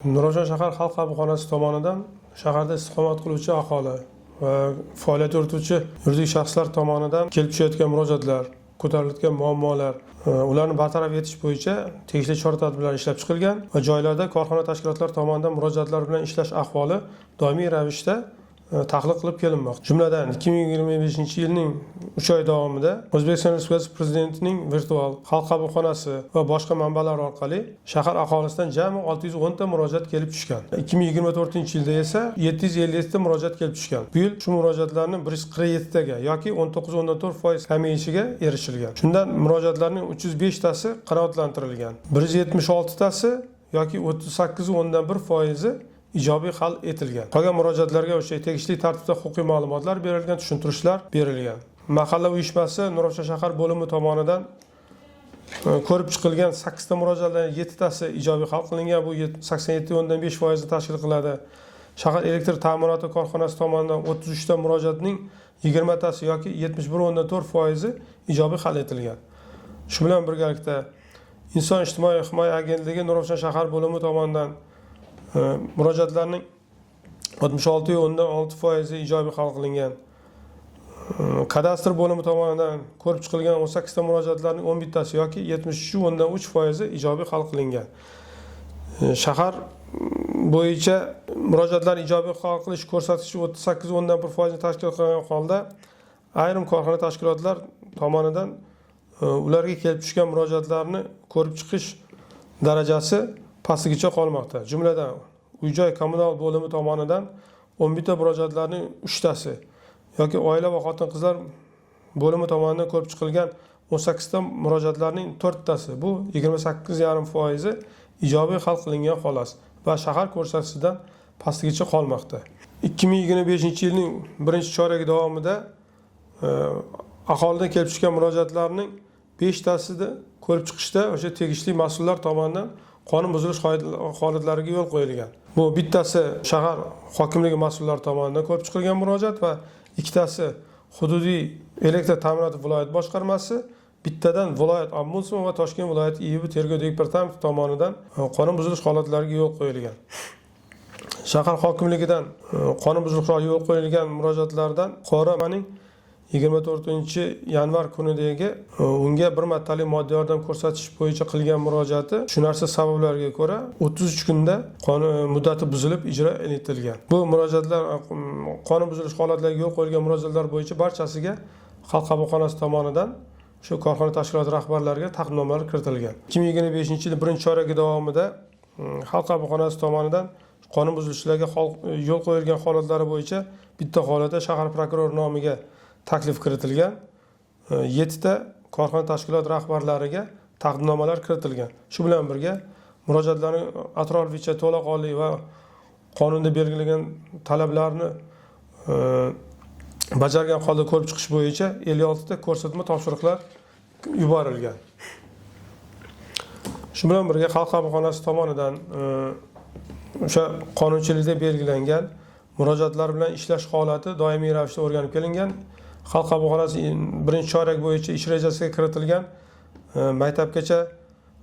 Nurafshon shahar xalq qabulxonasi tomonidan shaharda istiqomat qiluvchi aholi va faoliyat yurituvchi yuridik shaxslar tomonidan kelib tushayotgan murojaatlar, ko'tarilayotgan muammolar, ularni bartaraf etish bo'yicha tegishli chora-tadbirlar ishlab chiqilgan va joylarda korxona tashkilotlar tomonidan murojaatlar bilan ishlash ahvoli doimiy ravishda tahlil qilib kelinmoqda. Jumladan, 2025-yilning 3 oy davomida O'zbekiston Respublikasi Prezidentining virtual xalq qabulxonasi va boshqa manbalar orqali shahar aholisidan jami 610 ta murojaat kelib tushgan. 2024-yilda esa 757 ta murojaat kelib tushgan. Bu yil shu murojaatlarni 147 taga yoki 19,4% kamayishiga erishilgan. Shundan murojaatlarning 305 tasi qanoatlantirilgan. 176 tasi yoki 38,1% ijobiy hal etilgan. Qolgan murojaatlarga o'sha tegishli tartibda huquqiy ma'lumotlar berilgan, tushuntirishlar berilgan. Mahalla uyushmasi Nurafshon shahar bo'limi tomonidan ko'rib chiqilgan 8 ta murojaatlarning 7 tasi ijobiy hal qilingan. Bu 87,5% ni tashkil qiladi. Shahar elektr ta'minoti korxonasi tomonidan 33 ta murojaatning 20 tasi yoki 71,4% ijobiy hal etilgan. Shu bilan birgalikda Inson ijtimoiy himoya agentligi Nurafshon shahar bo'limi tomonidan murojaatlarning 66,6% ijobiy hal qilingan. Kadastr bo'limi tomonidan ko'rib chiqilgan 18 ta murojaatlarning 11 tasi yoki 73,3% ijobiy hal qilingan. Shahar bo'yicha murojaatlarni ijobiy hal qilish ko'rsatkichi 38,1% ni tashkil qilgan holda ayrim korxona tashkilotlar tomonidan ularga kelib tushgan murojaatlarni ko'rib chiqish darajasi pastligicha qolmoqda. Jumladan, uy-joy kommunal bo'limi tomonidan 11 ta murojaatlarning 3 tasi yoki oila va xotin-qizlar bo'limi tomonidan ko'rib chiqilgan 18 ta murojaatlarning 4 tasi, bu 28,5% ijobiy hal qilingan xolos va shahar ko'rsatkichidan pastligicha qolmoqda. 2025-yilning birinchi choragi davomida aholidan kelib tushgan murojaatlarning 5 tasida ko'rib chiqishda o'sha tegishli mas'ullar tomonidan qonun buzilish holatlariga yo'l qo'yilgan. Bu bittasi shahar hokimligi mas'ullari tomonidan ko'rib chiqilgan murojaat va ikkitasi hududiy elektr ta'minoti viloyat boshqarmasi, bittadan viloyat ombudsman va Toshkent viloyati IIB tergov departamenti tomonidan qonun buzilish holatlariga yo'l qo'yilgan. Shahar hokimligidan qonun buzilishlarga yo'l qo'yilgan murojaatlardan fuqaroning 24 yanvar kunidagi unga bir martalik moddiy yordam ko'rsatish bo'yicha qilgan murojaati tushunarsiz sabablarga ko'ra 33 kunda qonun muddati buzilib ijro etilgan. Bu murojaatlar, qonun buzilish holatlariga yo'l qo'yilgan murojaatlar bo'yicha barchasiga xalq qabulxonasi tomonidan shu korxona tashkiloti rahbarlariga taqdimnomalar kiritilgan. 2025 yil birinchi choragi davomida xalq qabulxonasi tomonidan qonun buzilishlarga yo'l qo'yilgan holatlari bo'yicha bitta holatda shahar prokurori nomiga taklif kiritilgan, yettita korxona tashkilot rahbarlariga taqdimnomalar kiritilgan. Shu bilan birga murojaatlarni atroflicha, to'laqonli va qonunda belgilangan talablarni bajargan holda ko'rib chiqish bo'yicha 56 ta ko'rsatma, topshiriqlar yuborilgan. Shu bilan birga xalq qabulxonasi tomonidan o'sha qonunchilikda belgilangan murojaatlar bilan ishlash holati doimiy ravishda o'rganib kelingan. Xalq qabulxonasi birinchi chorak bo'yicha ish rejasiga kiritilgan maktabgacha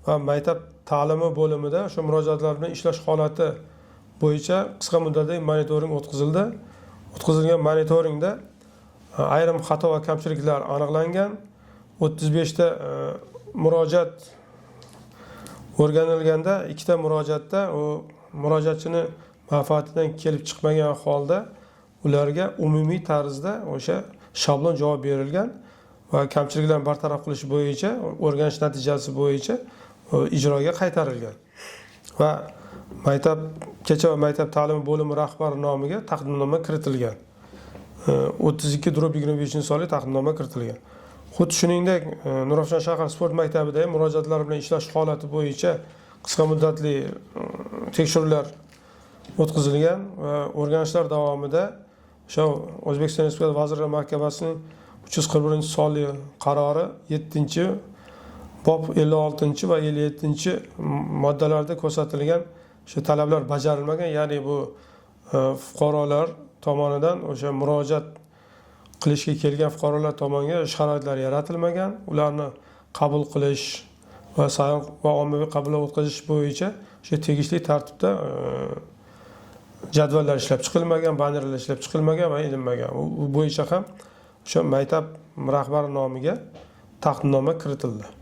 va maktab ta'limi bo'limida o'sha murojaatlar bilan ishlash holati bo'yicha qisqa muddatli monitoring o'tkazildi. O'tkazilgan monitoringda ayrim xato va kamchiliklar aniqlangan. 35 ta murojaat o'rganilganda, ikkita murojaatda u murojaatchini manfaatidan kelib chiqmagan holda ularga umumiy tarzda o'sha shablon javob berilgan va kamchiliklarni bartaraf qilish bo'yicha o'rganish natijasi bo'yicha ijroga qaytarilgan va maktabgacha va maktab ta'limi bo'limi rahbari nomiga taqdimnoma kiritilgan. 32/25 sonli taqdimnoma kiritilgan. Xuddi shuningdek, Nurafshon shahar sport maktabida ham murojaatlar bilan ishlash holati bo'yicha qisqa muddatli tekshiruvlar o'tkazilgan va o'rganishlar davomida o'sha O'zbekiston Respublikasi Vazirlar Mahkamasining 341-sonli qarori 7-bob 56 va 57-moddalarda ko'rsatilgan shu talablar bajarilmagan, ya'ni bu fuqarolar tomonidan o'sha murojaat qilishga kelgan fuqarolar tomoniga sharoitlar yaratilmagan, ularni qabul qilish Va sayyor va ommaviy qabullar o'tkazish bo'yicha o'sha tegishli tartibda jadvallar ishlab chiqilmagan, bannerlar ishlab chiqilmagan va ilinmagan. U bo'yicha ham o'sha maktab rahbari nomiga taqdimnoma kiritildi.